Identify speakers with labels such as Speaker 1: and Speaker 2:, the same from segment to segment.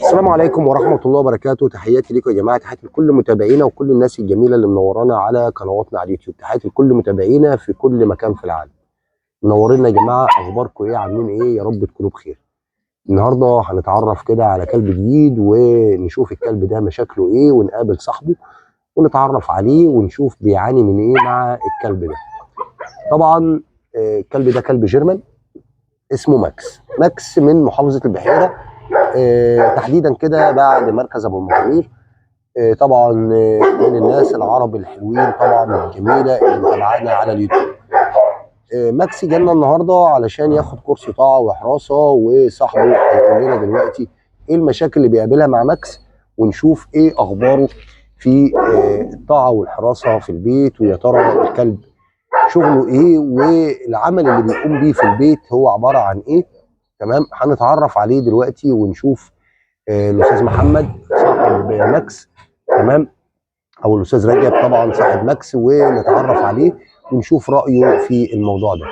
Speaker 1: السلام عليكم ورحمة الله وبركاته. تحياتي لكم يا جماعة، تحياتي لكل متابعينا وكل الناس الجميلة اللي منورانا على قنواتنا على اليوتيوب، تحياتي لكل متابعينا في كل مكان في العالم. منورينا يا جماعة، أخباركم إيه؟ عاملين إيه؟ يا رب تكونوا بخير. النهاردة هنتعرف كده على كلب جديد ونشوف الكلب ده مشاكله إيه، ونقابل صاحبه ونتعرف عليه ونشوف بيعاني من إيه مع الكلب ده. طبعا الكلب ده كلب جيرمان اسمه ماكس. ماكس من محافظة البحيرة، تحديدا كده بعد مركز ابو المغامير. طبعا من الناس العرب الحلوين طبعا الجميلة اللي متابعانا على اليوتيوب. ماكس جالنا النهارده علشان ياخد كورس طاعة وحراسه، وصاحبه هيقول لنا دلوقتي ايه المشاكل اللي بيقابلها مع ماكس، ونشوف ايه اخباره في الطاعة والحراسه في البيت، ويا ترى الكلب شغله ايه والعمل اللي بيقوم بيه في البيت هو عبارة عن ايه. تمام، هنتعرف عليه دلوقتي ونشوف الاستاذ محمد صاحب ماكس، تمام، او الاستاذ رجب طبعا صاحب ماكس، ونتعرف عليه ونشوف رايه في الموضوع ده.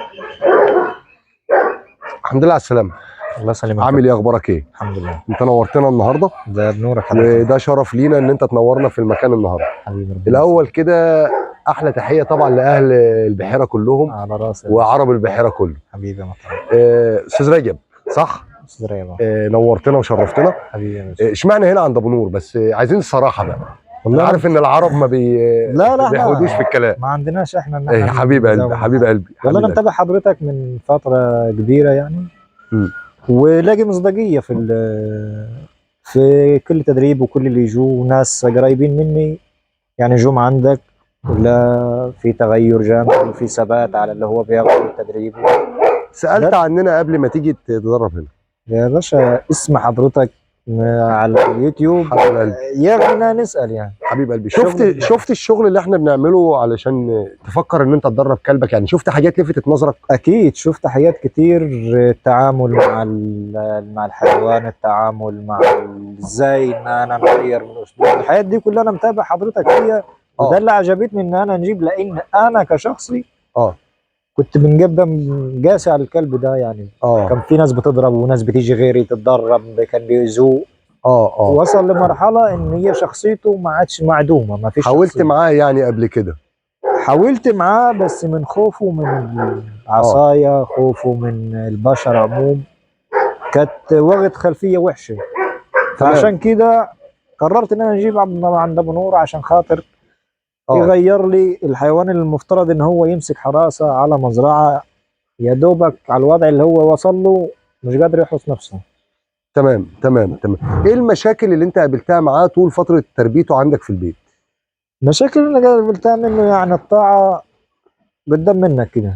Speaker 1: الحمد لله على السلامة.
Speaker 2: الله يسلمك.
Speaker 1: عامل ايه؟ اخبارك ايه؟
Speaker 2: الحمد لله.
Speaker 1: انت نورتنا النهارده.
Speaker 2: ده بنورك حضرتك.
Speaker 1: وده شرف لينا ان انت تنورنا في المكان النهارده.
Speaker 2: حبيبي ربنا.
Speaker 1: الاول كده احلى تحية طبعا لاهل البحيرة كلهم
Speaker 2: على راسي
Speaker 1: وعرب البحيرة كله.
Speaker 2: حبيبي يا مطر.
Speaker 1: استاذ رجب، صح؟
Speaker 2: استاذ رجب.
Speaker 1: نورتنا وشرفتنا.
Speaker 2: حبيبي يا باشا.
Speaker 1: اشمعنى هنا عند ابو نور؟ بس عايزين الصراحة بقى.
Speaker 2: والله
Speaker 1: عارف ان العرب ما
Speaker 2: لا لا
Speaker 1: بيحودوش في الكلام.
Speaker 2: ما عندناش احنا ان احنا
Speaker 1: حبيب قلبي حبيب قلبي.
Speaker 2: والله انا متابع حضرتك من فترة كبيرة يعني، ولاقي مصداقية في كل تدريب وكل اللي يجوا وناس قريبين مني يعني جم عندك، ولا في تغير جامد وفي ثبات على اللي هو بياخده التدريب.
Speaker 1: سالت عننا قبل ما تيجي تتدرب هنا
Speaker 2: يا باشا اسم حضرتك على اليوتيوب
Speaker 1: حبيب قلبي
Speaker 2: يا نسال يعني.
Speaker 1: حبيب قلبي. شفت الشغل اللي احنا بنعمله علشان تفكر ان انت تدرب كلبك؟ يعني شفت حاجات لفتت نظرك؟
Speaker 2: اكيد شفت حاجات كتير، التعامل مع الحيوان، التعامل مع ازاي ان انا نغير من اسلوب، الحاجات دي كلها انا متابع حضرتك فيها. وده اللي عجبتني ان انا نجيب، لان انا كشخصي كنت بنجيب قاسي على الكلب ده يعني. كان في ناس بتضرب وناس بتيجي غيري تتدرب، كان بيزوق. وصل لمرحلة ان هي شخصيته ما عادش معدومة، ما فيش.
Speaker 1: حاولت معاه يعني قبل كده؟
Speaker 2: حاولت معاه بس من خوفه من العصاية، خوفه من البشر عموم، كانت واخد خلفية وحشة. فعشان كده قررت ان انا اجيب عند ابو نور عشان خاطر يغير لي الحيوان اللي المفترض ان هو يمسك حراسة على مزرعة، يا دوبك على الوضع اللي هو وصل له مش قادر يحرس نفسه.
Speaker 1: تمام تمام تمام. ايه المشاكل اللي انت قابلتها معاه طول فترة تربيته عندك في البيت؟
Speaker 2: مشاكل اللي قابلتها منه يعني الطاعة قدام منك كده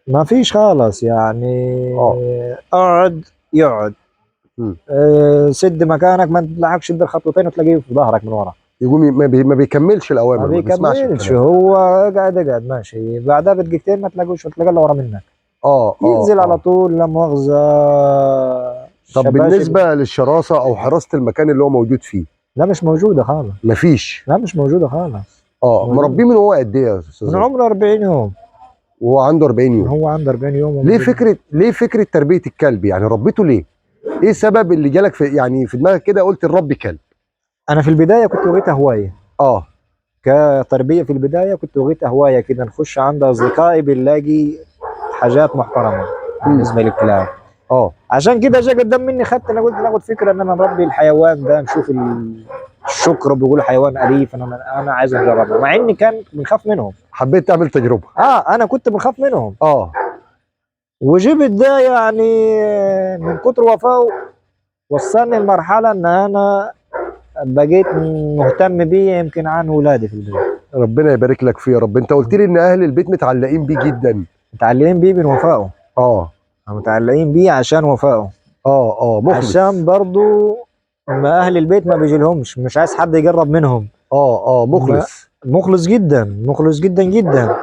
Speaker 2: مفيش خالص يعني. اقعد يقعد، سد مكانك، ما تلحقش تدير خطوتين وتلاقيه في ظهرك من ورا.
Speaker 1: يقوم ما بيكملش الاوامر،
Speaker 2: ما بيكملش، هو اقعد ماشي، بعدها بدقيقتين ما تلاقوش وتلاقيه اللي ورا منك. ينزل على طول لا مؤاخذة.
Speaker 1: طب بالنسبة للشراسه او حراسة المكان اللي هو موجود فيه؟
Speaker 2: لا مش موجودة خالص.
Speaker 1: مفيش؟
Speaker 2: لا مش موجودة خالص.
Speaker 1: مربيه من هو قد ايه يا استاذ؟
Speaker 2: من عمره 40 يوم.
Speaker 1: وهو عنده 40 يوم.
Speaker 2: هو عنده 40 يوم.
Speaker 1: ليه فكرة تربيه الكلب؟ يعني ربيته ليه؟ ايه السبب اللي جالك في دماغك كده قلت نربي كلب؟
Speaker 2: انا في البداية كنت واخدها هواية. كتربيه في البداية كنت واخدها هواية كده، نخش عند اصدقائي بنلاقي حاجات محترمه بالنسبة للكلاب. عشان كده جا قدام مني، خدت انا قلت ناخد فكرة ان انا نربي الحيوان ده، نشوف الشكر بيقولوا حيوان اليف، انا عايز اجربه، مع اني كان بنخاف منهم.
Speaker 1: حبيت تعمل تجربه؟
Speaker 2: انا كنت بنخاف منهم. وجبت ده يعني من كتر وفائه وصلني لمرحلة ان انا بقيت مهتم بيه يمكن عن ولادي في البيت.
Speaker 1: ربنا يبارك لك فيه يا رب. انت قلت لي ان اهل البيت متعلقين بيه جدا.
Speaker 2: متعلقين بيه من وفائه. متعلقين بيه عشان وفائه.
Speaker 1: مخلص.
Speaker 2: عشان برضو ما اهل البيت ما بيجيلهمش، مش عايز حد يقرب منهم.
Speaker 1: مخلص.
Speaker 2: مخلص جدا، مخلص جدا جدا.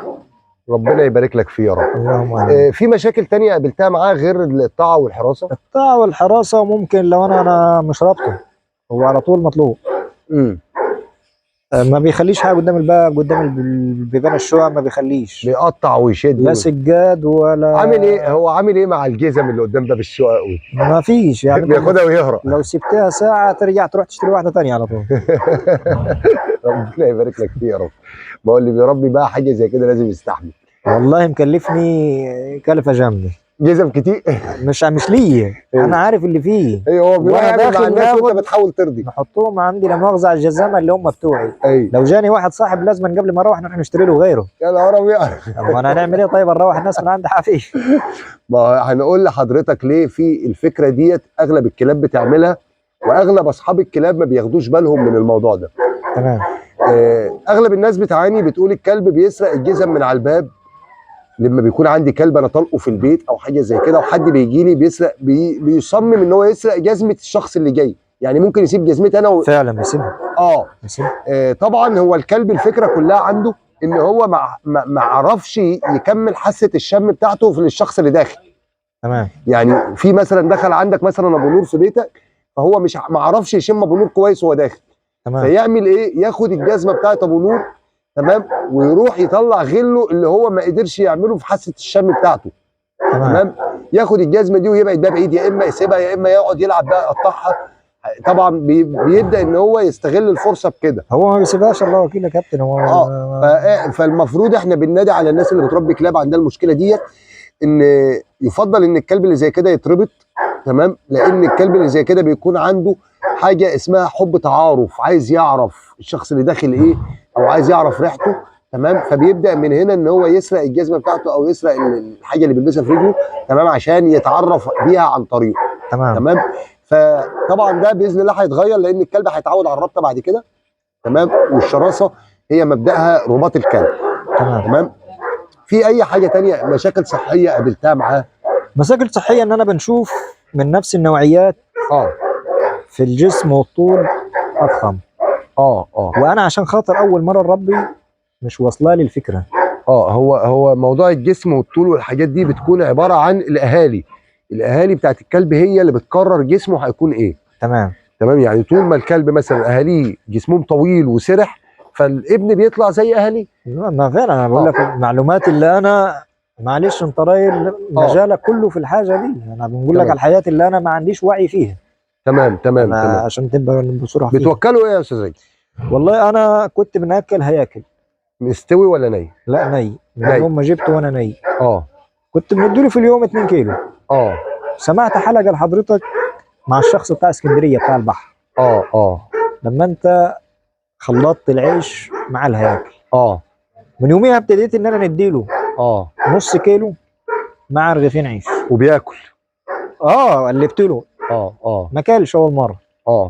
Speaker 1: ربنا يبارك لك فيه يا رب.
Speaker 2: اللهم امين.
Speaker 1: في مشاكل تانية قابلتها معاه غير الطاعة والحراسة؟
Speaker 2: الطاعة والحراسة ممكن لو انا مش رابطه، هو على طول مطلوب. ما بيخليش حاجة قدام الباب، قدام البيبان الشقق ما بيخليش،
Speaker 1: بيقطع ويشد،
Speaker 2: لا سجاد ولا
Speaker 1: عامل ايه هو؟ عامل ايه مع الجزم اللي قدام باب الشقق؟
Speaker 2: ما فيش يعني،
Speaker 1: بياخدها ويهرب.
Speaker 2: لو سبتها ساعة ترجع تروح تشتري واحدة ثانية على طول.
Speaker 1: ربنا يبارك لك فيه يا رب. ما هو اللي بيربي بقى حاجة زي كده لازم يستحمل.
Speaker 2: والله مكلفني كلفه جامدة،
Speaker 1: جزم كتير.
Speaker 2: مش ليا، انا عارف اللي فيه.
Speaker 1: ايوه، هو بيروح يعمل مع الناس وانت بتحاول ترضي.
Speaker 2: نحطهم عندي لا مؤاخذة على الجزامه اللي هم بتوعي. أيوه. لو جاني واحد صاحب لازم قبل ما اروح نروح نشتري له غيره.
Speaker 1: يا نهار ابيض.
Speaker 2: طب انا هنعمل ايه طيب؟ نروح الناس من عند حفيش.
Speaker 1: ما هنقول لحضرتك ليه في الفكرة ديت اغلب الكلاب بتعملها، واغلب اصحاب الكلاب ما بياخدوش بالهم من الموضوع ده.
Speaker 2: تمام.
Speaker 1: اغلب الناس بتعاني، بتقول الكلب بيسرق الجزم من على الباب. لما بيكون عندي كلب انا طلقه في البيت او حاجة زي كده، وحد بيجي لي بيسرق، بيصمم ان هو يسرق جزمه الشخص اللي جاي، يعني ممكن يسيب جزمتي انا
Speaker 2: فعلا بيسيبها.
Speaker 1: طبعا هو الكلب الفكرة كلها عنده ان هو ما عرفش يكمل حاسه الشم بتاعته في الشخص اللي داخل.
Speaker 2: تمام.
Speaker 1: يعني في مثلا دخل عندك مثلا ابو نور في بيتك، فهو مش ما عرفش يشم ابو نور كويس وهو داخل.
Speaker 2: تمام.
Speaker 1: فيعمل ايه؟ ياخد الجزمة بتاعت ابو نور، تمام، ويروح يطلع غله اللي هو ما قدرش يعمله في حاسه الشم بتاعته. تمام. ياخد الجزمة دي ويبعد بقى بعيد، يا اما يسيبها يا اما يقعد يلعب بقى يقطعها. طبعا بيبدا ان هو يستغل الفرصة بكده.
Speaker 2: هو ما بيسيبهاش، الله وكيل يا كابتن. هو
Speaker 1: فالمفروض احنا بننادي على الناس اللي بتربي كلاب عندها المشكلة ديت، ان يفضل ان الكلب اللي زي كده يتربط. تمام، لان الكلب اللي زي كده بيكون عنده حاجة اسمها حب تعارف، عايز يعرف الشخص اللي داخل ايه، او عايز يعرف ريحته. تمام. فبيبدا من هنا ان هو يسرق الجزمة بتاعته او يسرق الحاجة اللي بيلبسها في رجله، تمام، عشان يتعرف بيها عن طريقه. تمام. فطبعا ده باذن الله هيتغير، لان الكلب هيتعود على الربطه بعد كده. تمام. والشراسه هي مبداها رباط الكلب. تمام. في اي حاجة تانية مشاكل صحية قابلتها معاه؟
Speaker 2: مشاكل صحية ان انا بنشوف من نفس النوعيات في الجسم والطول اضخم. وانا عشان خاطر اول مرة نربي مش واصله لي الفكرة.
Speaker 1: هو موضوع الجسم والطول والحاجات دي بتكون عبارة عن الاهالي بتاعت الكلب هي اللي بتقرر جسمه هيكون ايه.
Speaker 2: تمام.
Speaker 1: تمام. يعني طول ما الكلب مثلا اهاليه جسمهم طويل وسرح، فالابن بيطلع زي اهاليه.
Speaker 2: ما فعلا انا بقول لك المعلومات اللي انا معلش انت راجل مجالك كله في الحاجة دي، انا بنقول لك على الحاجات اللي انا ما عنديش وعي فيها.
Speaker 1: تمام. تمام. تمام.
Speaker 2: عشان تبقى بصورة.
Speaker 1: بتوكلوا ايه يا استاذ رجب؟
Speaker 2: والله انا كنت بناكل هياكل.
Speaker 1: مستوي ولا ني؟
Speaker 2: لا ني، من يوم ما جبته وانا ني. كنت بنديله في اليوم 2 كيلو. سمعت حلقة لحضرتك مع الشخص بتاع اسكندرية بتاع البحر. لما انت خلطت العيش مع الهياكل. من يوميها ابتديت ان انا نديله نص كيلو مع رغيفين عيش.
Speaker 1: وبياكل.
Speaker 2: قلبت له. ما كلش اول مرة.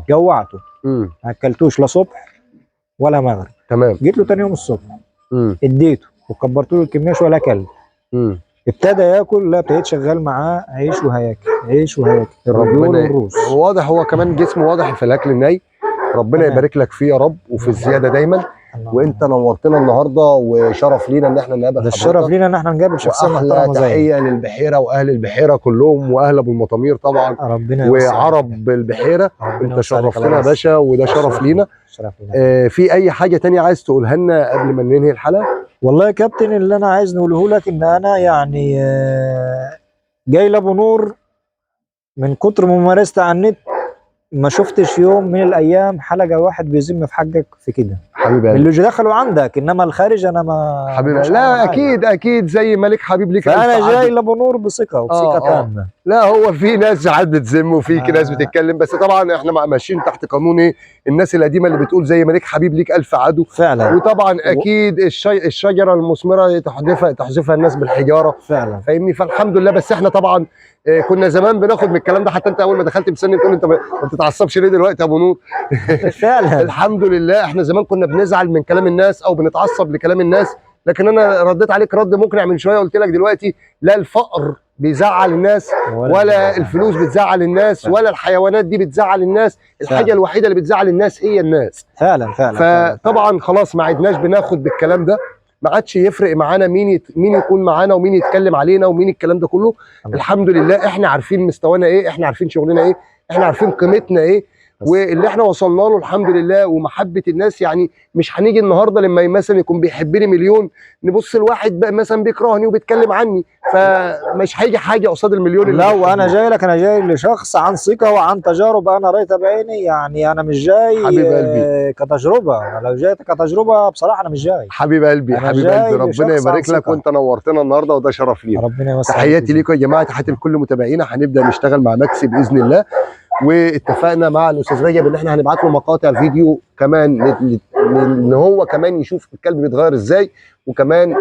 Speaker 2: جوعته. ما اكلتوش لا صبح ولا مغرب.
Speaker 1: تمام.
Speaker 2: جيت له تاني يوم الصبح. اديته وكبرت له الكمية ولا اكل. ابتدى ياكل. لا ابتديت شغال معاه عيش وهياكل، عيش وهياكل، الرجول والروس.
Speaker 1: واضح هو كمان جسمه واضح في الاكل الني. ربنا يبارك لك فيه يا رب وفي الزيادة دايما. وانت نورتنا النهارده، وشرف لينا ان احنا نقابل حضرتك.
Speaker 2: الشرف لينا ان احنا نقابل شخصية محترمه زيك.
Speaker 1: تحية للبحيره واهل البحيرة كلهم، واهل ابو المطامير طبعا،
Speaker 2: ربنا
Speaker 1: وعرب البحيرة. انت شرفتنا يا باشا، وده شرف لينا.
Speaker 2: شرف لينا.
Speaker 1: في اي حاجة تانية عايز تقولها لنا قبل ما ننهي الحلقة؟
Speaker 2: والله يا كابتن اللي انا عايز نقوله لك ان انا يعني جاي لابو نور من كتر ممارستي على النت، ما شفتش يوم من الايام حلقة واحد بيذم في حقك في كده.
Speaker 1: حبيبي
Speaker 2: اللي دخلوا عندك، انما الخارج انا ما
Speaker 1: حبيبي لا اكيد اكيد زي ملك حبيب ليك.
Speaker 2: انا جاي لابو نور بثقة وبثقه تامة.
Speaker 1: لا هو في ناس ساعات بتذم وفي ناس بتتكلم، بس طبعا احنا ماشيين تحت قانون ايه الناس القديمة اللي بتقول زي ملك حبيب ليك 1000 عدو.
Speaker 2: فعلا.
Speaker 1: وطبعا اكيد الشجرة المثمرة تحذفها الناس بالحجارة.
Speaker 2: فعلا.
Speaker 1: فاهمني؟ فالحمد لله. بس احنا طبعا كنا زمان بناخد من الكلام ده، حتى انت اول ما دخلت بسني بتقول انت ما بتتعصبش ليه دلوقتي يا ابو نور؟
Speaker 2: فعلا.
Speaker 1: الحمد لله احنا زمان كنا بنزعل من كلام الناس او بنتعصب لكلام الناس، لكن انا رديت عليك رد مقنع من شوية، قلت لك دلوقتي لا الفقر بيزعل الناس ولا الفلوس بتزعل الناس ولا الحيوانات دي بتزعل الناس، الحاجة الوحيدة اللي بتزعل الناس هي الناس.
Speaker 2: فعلا فعلا.
Speaker 1: فطبعا خلاص ما عدناش بناخد بالكلام ده، ما عادش يفرق معانا مين يكون معانا ومين يتكلم علينا ومين الكلام ده كله. الحمد لله احنا عارفين مستوانا ايه، احنا عارفين شغلنا ايه، احنا عارفين قيمتنا ايه. واللي احنا وصلنا له الحمد لله ومحبه الناس. يعني مش هنيجي النهارده لما مثلا يكون بيحبني مليون نبص لواحد بقى مثلا بيكرهني وبيتكلم عني، فمش هيجي حاجة قصاد المليون اللي
Speaker 2: لو انا
Speaker 1: بيحبوني.
Speaker 2: جاي لك، انا جاي لشخص عن ثقة وعن تجارب انا رأيتها بعيني، يعني انا مش جاي
Speaker 1: حبيب قلبي.
Speaker 2: كتجربة. انا لو جاي كتجربة بصراحة انا مش جاي.
Speaker 1: حبيب قلبي،
Speaker 2: أنا
Speaker 1: حبيب
Speaker 2: جاي
Speaker 1: قلبي، ربنا
Speaker 2: لشخص عن
Speaker 1: يبارك لك
Speaker 2: ثقة.
Speaker 1: وانت نورتنا النهارده وده شرف لينا.
Speaker 2: ربنا يوسع عليك.
Speaker 1: تحياتي ليكم يا جماعة، تحياتي لكل متابعينا. هنبدا نشتغل مع ماكسي باذن الله، واتفقنا مع الاستاذ رجب ان احنا هنبعت له مقاطع فيديو كمان ان هو كمان يشوف الكلب بيتغير ازاي، وكمان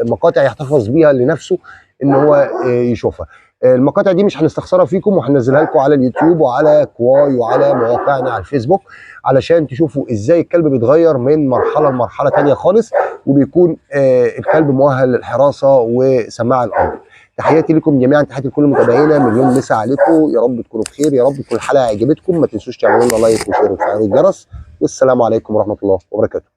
Speaker 1: مقاطع يحتفظ بيها لنفسه ان هو يشوفها. المقاطع دي مش هنستخسرها فيكم، وهننزلها لكم على اليوتيوب وعلى كواي وعلى مواقعنا على الفيسبوك، علشان تشوفوا ازاي الكلب بيتغير من مرحلة لمرحلة تانية خالص، وبيكون الكلب مؤهل للحراسه وسماع الامر. تحياتي لكم جميعا، تحياتي لكل متابعينا، مليون مسا عليكم، يا رب تكونوا بخير، يا رب تكون الحلقة عجبتكم. ما تنسوش تعملوا لنا like و share وتفعلوا الجرس، والسلام عليكم ورحمة الله وبركاته.